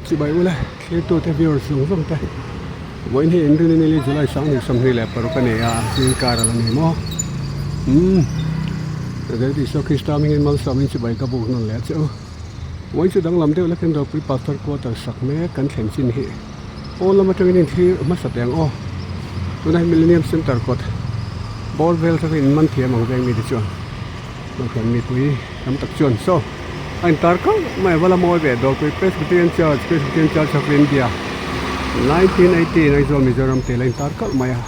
Chibai ula thlirtute viewers zawng zawng te vawiin hi inrin a ni July 26 a ni a zing kar a la ni maw umm Zirtir Isua Krista hmingin malsawmin chibai ka buk nawn leh a che u vawiin chu danglam deuh lekin Ropui Pastor Quarter sak mek kan thlen chin hi pawn lam atangin inthlir hmasa teh ang aw tunah hian Millennium Centre kawt bawr vel atangin in man thiam ang veng mite chuan Kohhran mipui tam tak chuan saw a intar kal mai a va la mawi ve Dawrpui Presbyterian Church, Presbyterian Church of India 1918 Aizawl Mizoram tih a la intar kalh mai a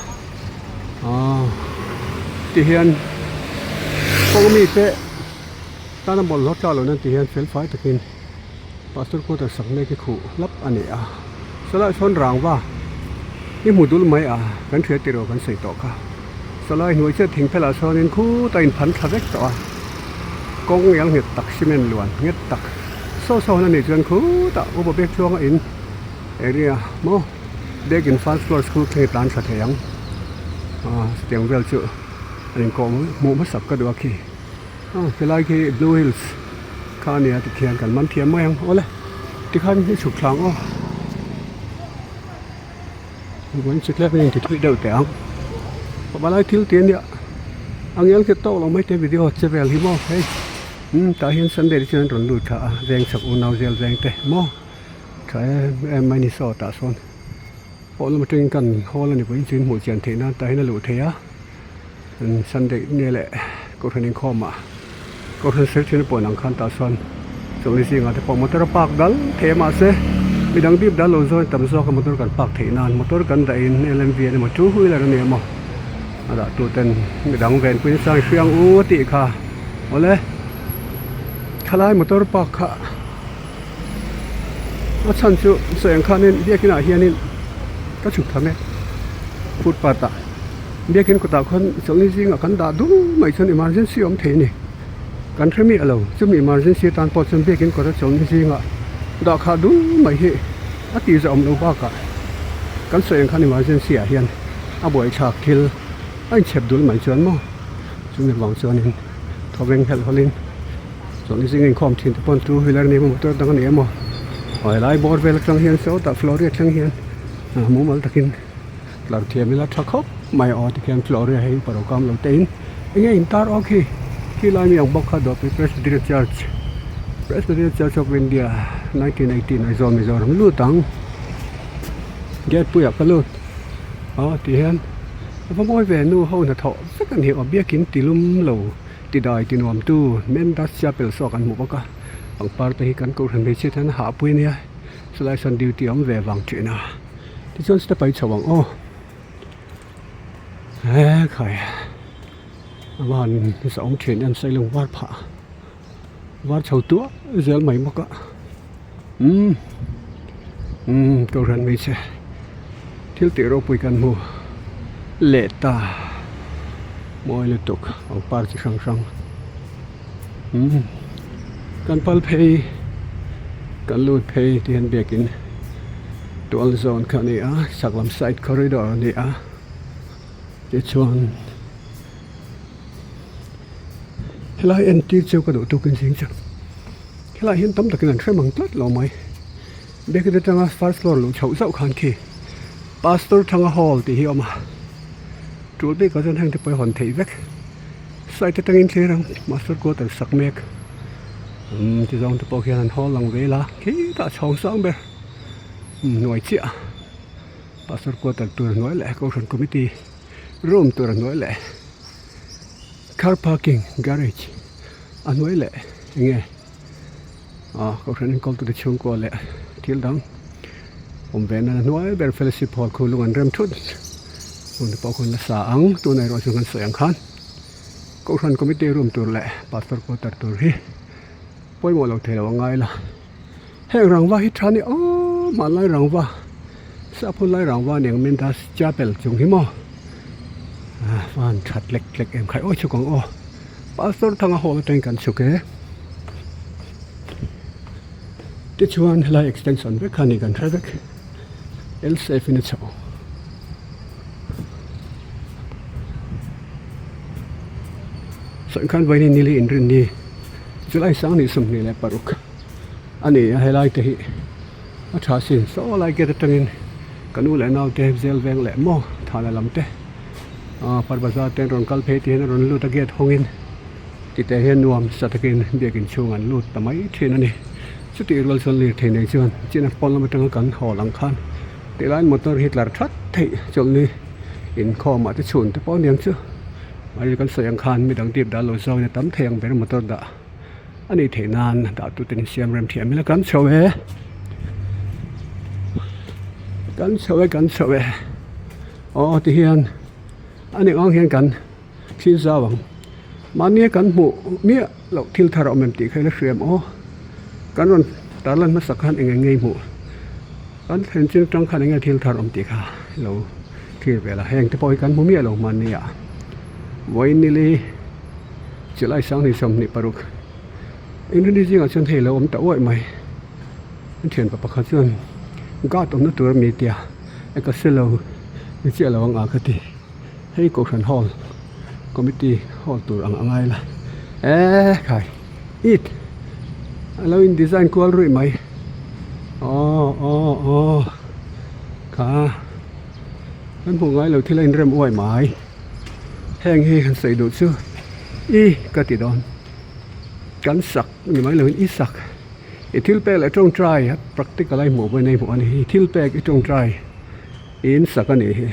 aaa tihian kawng mite tana bawlhhlawh tlak lohna tihian fel fai takin Pastor quarter sak mek hi khuh hlap a ni a sawlaiah sawn rangva hi hmu dul mai a kan hria tih erawh kan sawi tawh kha sawlai hnuai chiah thing phelah sawnin khutah inphan thla vek tawh a kawng iang nghet tak cement luan nghet tak saw saw hun a nih chuan khutah upa bek tluanga in area maw bek in first floor school thleng hi tlan tha thei ang ah chutiang vel chu an inkawh hmuh hmasak ka duh a khi. Aw helai khi blue hills kha a nia tikhian kan man thiam mai ang awle tikhan i chhuk thla ang aw vawiin chu tlem in inti thui deuh teh ang pavalai thil tih a nia a ngel nghet tawk lo mai te video che vel hi maw hei umm tah hian sunday te chuan an rawn lut tha a veng chhak unau zel veng te maw tha em em mai ni saw tah sawn pawh lam atangin kan hawl a ni pawhin chu in hmuh chian theih nan tah hian a luh theih a. Sunday nge leh Kohhran inkhawm ah Kohhran Secretary pawh ang khan tah chuan chawlhni zingah te pawh motor a park dal thei a mahse midang dip dal lo zawn tam zawk a motor kan park theih nan motor kan dah in L_M_V an emaw two wheeler a ni emaw a dah tu ten midang venpui nasa i hriang u a tih kha awle thalai motor park kha a chhan chu sawi ang khanin biakin ah hianin ka chhuk tham e footpath ah. Biakin kutah khawn chawlhni zingah kan dah dul mai chuan emergency awm thei a ni. Kan hre miah lo, chumi emergency atan pawh chuan biakin kawta chawlhni zingah dah khah dul mai hi a tih zawh awm lo bakah kan sawi ang khan emergency ah hian a buaithlak thil a inchhep dul mai chuan maw chumi vang chuanin thawveng helh hawlhin chawlhni zinga inkhawm thin te pawh two wheeler a ni emaw motor dang a ni emaw helai bawr vel atang hian sawtah Floria thleng hian mumal takin. Tlar thiam ila tha khawp mai aw tikhian Floria hei upa rokam lo te in enge in tar awk hi khi lai mi ang bawk kha Dawrpui Presbyterian Church Presbyterian Church of India 1918 Aizawl Mizoram lut ang gate puiah ka lut aw ti hian a va mawi ve nu ho hnathawh vek a ni aw biakin ti lum lo ti dai ti nuam tu Mendas Chapel saw kan hmu bawk a pangpar te hi kan kohhran hmeichhia te hian a hahpui a nia chulai sawn duty a awm ve vang thin a. Tichuan step a i chho ang aw he khai a van za awm thin em sailung var phah var chho tuah zel mai bawk a umm umm kohhran hmeichhe thil tih ropui kan hmu leh ta mawi lutuk pangpar chi hrang hrang umm kan pal phei kan lut phei tih hian biakin. Tual zawn kha a ni a chhak lam side corridor a ni a tichuan helai entir chu ka duh tukin zing chu helai hian tam takin an hrem ang tlat lo mai biakin atanga first floor luh chhoh zauh khan khi pastor thanga hall tih hi a awm a tul bikah chuan heng te pawh hi hawn theih vek side atangin thlir ang master quarter sak mek umm ti zawng te pawh khian an hawl lang vel a khitah chhawng sang ber. Hnuai chiah pastor quarter tur hnuai leh kohhran committee room tur a hnuai leh car parking garage a hnuai leh enge ah kohhran enkawl tute chhungkua leh thil dang awm ve nana hnuai ber fellowship hall khu lung an rem thut hmun te pawh khawn nasa ang tunah erawh chuan kan sawi ang khan kohhran committee room tur leh pastor quarter tur hi pawimawh lo thei lo a ngai la. Heng rangva hi tha ni awm hmanlai rangva sap hun lai rangva nen Mendas chapel chung hi maw ah van that lek lek em khai awi chhuk ang aw pastor thanga hall atangin kan chhuk e tichuan helai extension vek kha ni kan hre vek L shape in a chho. Sawi khan vawiin hi nili inrinni July 26. A ni a helai te hi A tha sin saw lai gate atangin ka nu leh naute zel veng leh maw thana lam te ah par bazar te an rawn kal phei tih hian a rawn lut a gate hawngin titeh hian nuam sa takin biakin chhung an lut ta mai thin a ni. Chutih rual chuan lirthei nei chuan china pawn lam atanga kan haw lang khan tilai motor hi tlar that theih chawlhni inkhawmah te chhun te pawh aniang chu mahni kan sawi ang khan midang dip dah lo zawngin a tam thei ang ber motor dah a nih theih nan dah tute in siam rem thiam ila kan chho e kan chho e kan chho e aw ti hian a nih ang hian kan thil zau ang mahni kan hmuh miah loh thil thar a awm em tih kha ila hria em aw kan rawn tarlan hmasa khan eng eng nge i hmuh kan thlen chin atang khan eng nge thil thar awm tih kha ilo thlir vel a heng te pawh hi kan hmu miah lo hmanni ah vawiin nili Chilai 2026 Inrini zingah chuan hei lo awm ta uaih mai an thianpa pakhat chuan guard awmna tur ami tia e ka hre lo ni chiah lo ang a ka ti hei kohhran hall committee hall tur ang a ngai la eee khai it a lo in design kual ruih mai aw aw aw kha kan hmuh ngai lo thil a inrem uaih mai. Heng hi han sawi duh chu i ka ti dawn kan sak ni mai lovin i sak i thil pek leh tawngtai a practical a i hmuh pawhin a i hmuh a ni i thil pek i tawngtai i in sak a nih hi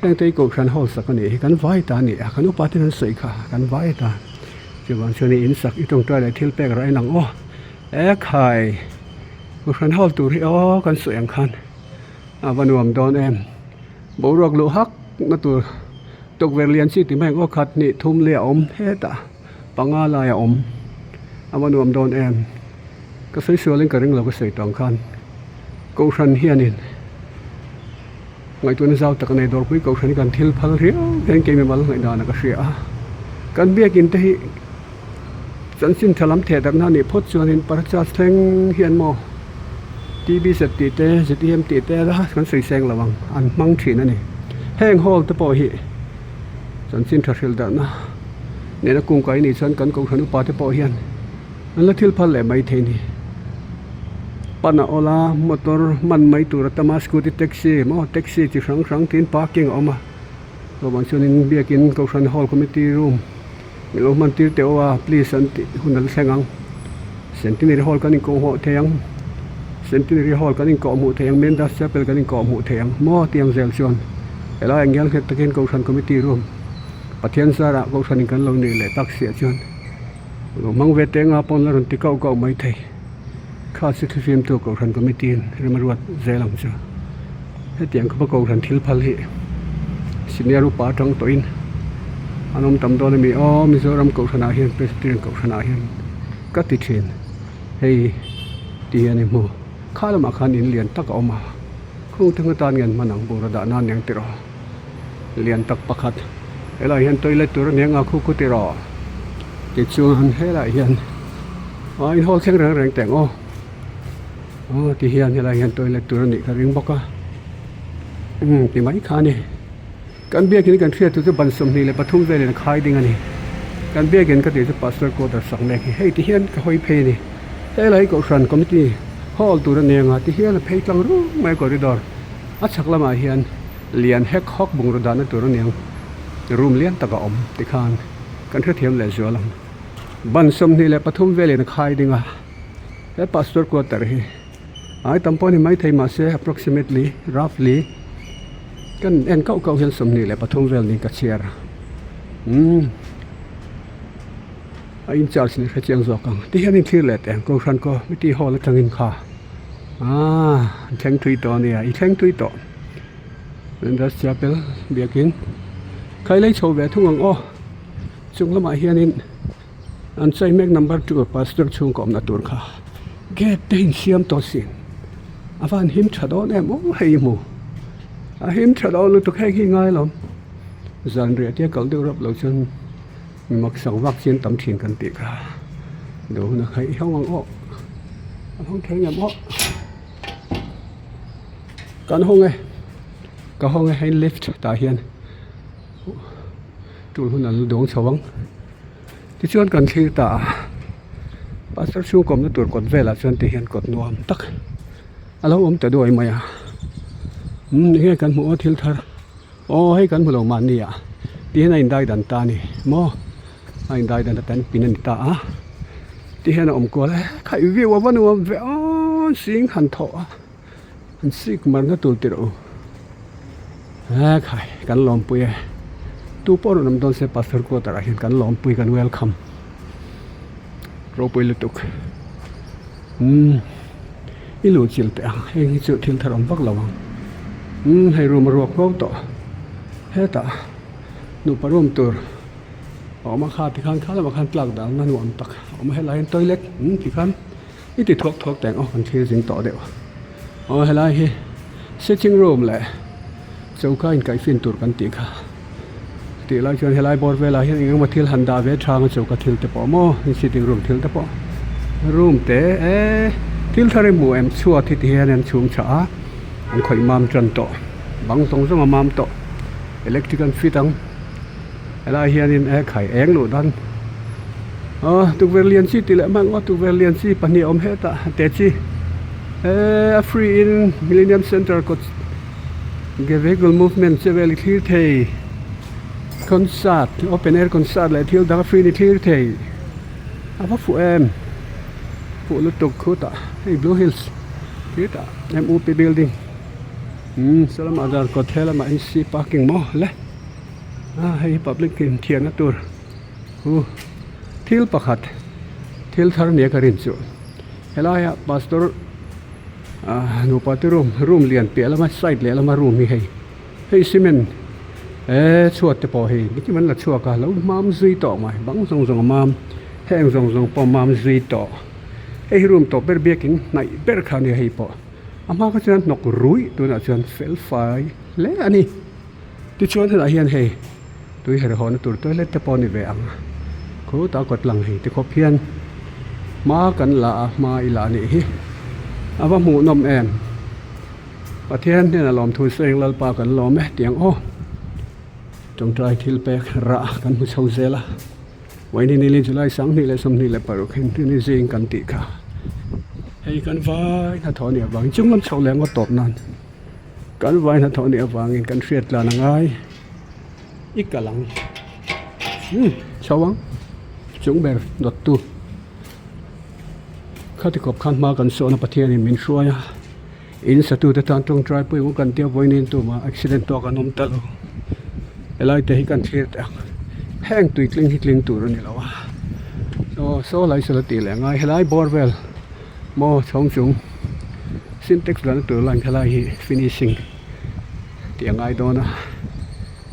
heng te hi kohhran ho sak a nih hi kan vai ta a ni a kan upa ten an sawi kha kan vai ta chuvang chuan i in sak i tawngtai leh thil pek rah in ang aw ekhai kohhran ho tur hi aw kan sawi ang khan a va nuam dawn em. Boruak luh hak na tur tukverh lian chi tih mai ang aw khat hnih thum leh a awm hetah panga lai a awm a va nuam dawn em ka sawi sualin ka ring lo ka sawi tawh ang khan kohhran hianin ngaihtuahna zau tak a nei dawrpui kohhran hi kan thil phal riau hian keimi mal ngaihdan a ka hria a kan biakin te hi chanchin tha lam theh darhna a nih phawt chuanin parachas thleng hian maw. TBZ tih te ZEM tih te la kan sawi seng lo ang an hmang thin a ni. Heng hall te pawh hi chanchin tha hrilh darhna nena kung kai nih chuan kan kohhran upa te pawh hian an la thil phal leh mai thei a ni. Pan a awl a motor hman mai tur a tam a scooty taxi maw taxi chi hrang hrang tiin parking a awm a chuvang chuanin biakin kohhran hall committee room Min lo hman tir teh aw a please an tih hun a la thleng ang. Centenary Hall kan inkawh hmuh thei ang. Centenary Hall kan inkawh hmuh thei ang Mendas Chapel kan inkawh hmuh thei ang maw tih ang zel chuan helai ang ngial nghet takin Kohhran Committee room Pathian zarah Kohhranin kan lo neih leh tak siah chuan lo hmang ve teng a pawn la rawn ti kauh kauh mai thei. Kha chu thufimtu Kohhran Committee in rem a ruat zel ang chu. Hetiang khawpa Kohhran thil phal hi senior upa atang tawhin an awm tam dawn a mi aw Mizoram Kohhranah hian Presbyterian Kohhranah hian ka ti thin hei ti hian i hmu kha lamah khan in lian tak a awm a khung thang atan nge an hman ang bur a dah nan eng tiraw lian tak pakhat helaiah hian toilet tur a ni ang a khu khu tiraw tichuan helaiah hian ah in hawl thleng reng reng teh ang aw. Aw ti hian helai hian toilet tur a nih ka ring bawk a umm ti mai kha a ni kan biakin kan hriat tur chu ban 23 velin a khai ding a ni kan biakin ka tih chu pastor quarter sak mek hi hei ti hian ka hawi phei a ni helai kohhran committee hall tur a ni ang a ti hian a phei tlang ruk mai corridor a chhak lamah hian lian hek hawk bungraw dahna tur a ni ang room lian tak a awm tikhan kan hrethiam leh zual ang ban 23 velin a khai ding a. He pastor quarter hi ai tam pawh a ni maithei mahse approximately roughly kan en kauh kauh hian 23 vel niin ka chhiar a umm a in charge ni hre chiang zawk ang ti hian in thlir leh teh ang kohhran committee hall atangin kha aaa an thleng thui tawh a nia i thleng thui tawh Vendas chapel biakin khailei chho ve thung ang aw chung lamah hianin. An chei mek number 2 pastor chhungkaw awmna tur kha gate te in siam tawh sin a van him tha dawn em aw hei hmu a him tha dawn lutuk heng hi ngai lo zan riah te kal deuh rap lo chuan mi mak sak vak chian tam thin kan tih kha do hun a khaih hauh ang aw a hawng thei ngam aw kan hawng e ka hawng e hei lift tah hian. Tul hun an la dawng chho ang. Tichuan kan thlir ta a, pastor chhungkawmna tur kawt velah chuan ti hian kawt nuam tak. A lo awm ta duai mai a umm enge kan hmuh a thil thar aw hei kan hmu lo mahni ah ti hian a indai dan ta a ni maw a indai dan atan pin a ni ta a ti hian a awm kual a khaih view a va nuam ve aw sing han thawh a an sik mar na tur tirh u he khai kan lawmpui e tu pawh rawn awm dawn se pastor quarter ah hian kan lawmpui kan welcome ropui lutuk umm. I luh chilh teh ang heng hi chu thil thar awm vak lo ang umm hei room a ruak ngho tawh hetah nupa room tur a awm a kha tikhan kha lamah khan tlak dan na nuam tak a awm a helai hian toilet umm tikhan i ti thuak thuak teh ang aw kan thlir zing tawh deuh aw helai hi sitting room leh choka inkaihfin tur kan tih kha tih lai chuan helai bawr velah hian eng emaw thil han dah ve thang a choka thil te pawh maw sitting room thil te pawh room te eee thil thar i hmuh em chhuat hi ti hian an chhung chah a an khawih mam tan tawh bang zawng zawng a mam tawh electric an fit ang helai hianin e khai eng luh dan aw tukverh lian chi tih leh hman ngawt tukverh lian chi pahnih a awm hetah a te chi eee a free in millennium centre kawt. Ge vehicle movement che vel i thlir thei concert open air concert leh thil dang a free in i thlir thei a va fuh em fuh lutuk khutah hei blue hills khitah M U P building umm saw lamah darkawt he lamah N C parking maw le a hei hi public in thianna tur hu thil pakhat thil thar nia ka rin chu helaiah pastor. Ahh nupa te room room lian piah lama side leh lama room hi hei hei cement eee chhuat te pawh hei nikim an la chhuak a lo mam zui tawh mai bang zawng zawng a mam heng zawng zawng pawh mam zui tawh hei hi room tawp ber biakin hnaih ber kha a nia hei pawh a hma kha chuan hnawk ruih tunah chuan fel fai hle a ni tichuan helaiah hian hei tui herh haw na tur toilet te pawh a ni ve ang khutah kawt lang hei ti khawp hian hma kan la a hma i la anih hi a va hmuh nawm em Pathian hnenah lawmthu sawi ang Lalpa kan lawm e tih ang aw tawngtai thil pek rah kan hmu chho zel a vawiin hi nili July 2026 hin ni zing kan tih kha hei kan vai hnathawh a nih avangin chung lam chhoh leh ngawt tawp nan. Kan vai hnathawh nih avangin kan hriat tlan a ngai i kal ang umm chho ang chung ber dawt tu khati kawp khan hma kan sawn a Pathianin min hruai a in satu te tan tawngtai pawh emaw kan tia vawiin tumah accident tawk an awm ta lo helai te hi kan thlir teh ang heng tui tling hi tling tur a ni lo a saw saw lai saw la tih leh a ngai helai bawr vel. Maw chhawng chung sintex dahna tur line kha lai hi finishing tih a ngai dawn a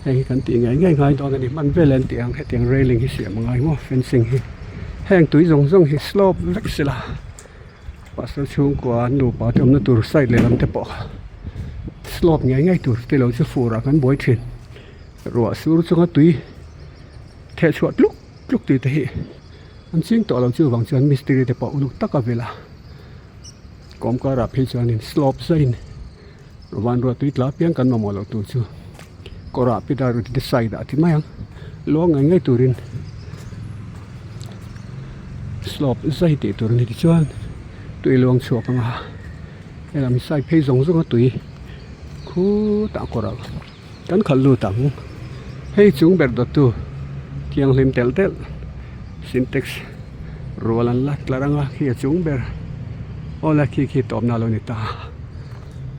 heng hi kan tih ngei ngei ngai dawn a ni hman vel an tih ang hetiang railing hi siam a ngai maw fencing hi heng tui zawng zawng hi slope vek sela pastor chhungkua an nupa te awmna tur side lehlam te pawh slope ngei ngei tur te lo chu fur ah kan buai thin ruah sur chunga tui theh chhuah tluk tluk tih te hi. An ching tawh lo chuvang chuan mistiri te pawh uluk taka vil a kawmkar ah phei chuanin slope zaiin van ruah tui tla apiang kan mamawh loh tur chu kawr ah pidar te side ah ti mai ang luang ngei ngei turin slope zai tih tur a ni tichuan tui luang chhuak ang a helam side phei zawng zawng a tui khutah kawr ah Kan khalh lut ang. Hei chung ber dawttu thianghlim telh telh sintex rual an la tlar anga khi a chung ber aw la khi khi tawpna a lo ni ta.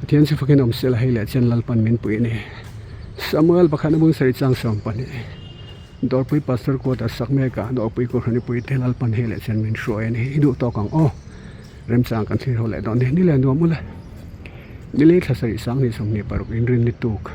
Pathian chu fakin awm sela hei leh chen Lalpan min pui a ni. Samuel pakhat a bung sarih chang 12 Dawrpui Pastor quarter sak mek ah Dawrpui Kohhran mipui te Lalpan hei leh chen min hruai a ni. I duh tawk ang aw. Remchang kan thlir ho leh dawn ni. Ni leh nuam ula. Nilei thla sarih 2026 inrin ni tuk.